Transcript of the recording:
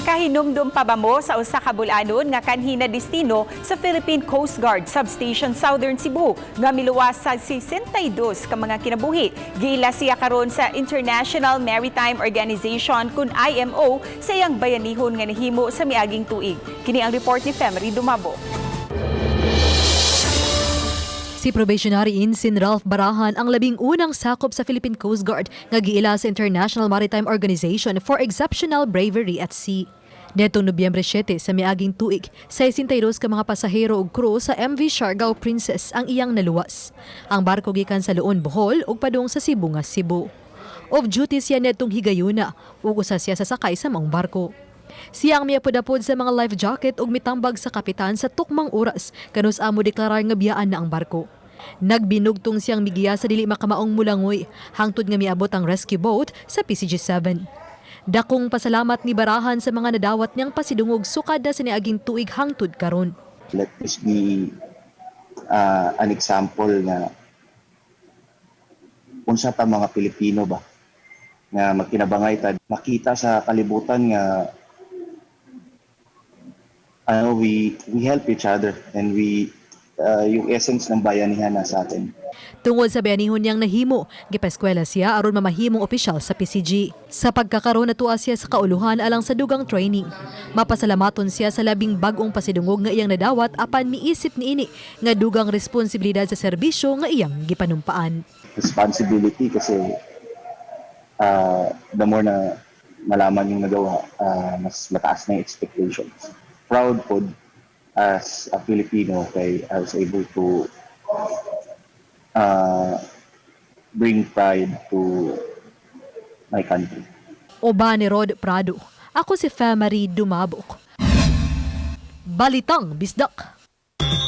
Kahinumdum pa ba mo sa usa ka bulanon nga kanhi nadestino sa Philippine Coast Guard Substation Southern Cebu nga miluwas sa 62 ka mga kinabuhi? Giila siya karon sa International Maritime Organization kun IMO sa iyang bayanihon nga nahimo sa miaging tuig. Kini ang report ni Femery Dumabo. Si Probationary Ensign Ralph Barahan ang 11 sakop sa Philippine Coast Guard nga giila sa International Maritime Organization for Exceptional Bravery at Sea. Netong Nobyembre 7 sa miaging tuig, 62 ka mga pasahero ug crew sa MV Siargao Princess ang iyang naluwas. Ang barko gikan sa Loon, Bohol ug padung sa Cebu nga Cebu. Off duty siya netong higayuna ug usa siya sa sakay sa maong barko. Siya ang miapod-apod sa mga life jacket ug mitambag sa kapitan sa tukmang oras kanus-a modeklarar nga biyaan na ang barko. Nagbinugtong siyang migiya sa dili makamaong mulangoy hangtod nga miabot ang rescue boat sa PCG-7. Dakong pasalamat ni Barahan sa mga nadawat niyang pasidungog sukad na sa niaging tuig hangtod karon. Let this be an example na unsa ta mga Pilipino ba nga magkinabangay ta, makita sa kalibutan nga ano, we help each other and we yung essence ng bayanihan nasa atin. Tungod sa bayanihon niyang nahimo, gipaeskwela siya aron mamahimong opisyal sa PCG. Sa pagkakaroon, natua siya sa kauluhan alang sa dugang training. Mapasalamaton siya sa labing bag-ong pasidungog nga iyang nadawat apan miisip niini nga dugang responsibilidad sa serbisyo nga iyang gipanumpaan. Responsibility kasi the more na malaman yung nagawa, mas mataas na yung expectations. Proud pod as a Filipino kay I was able to bring pride to my country. Uban ni Rod Prado. Ako si Femery Dumabok. Balitang Bisdak.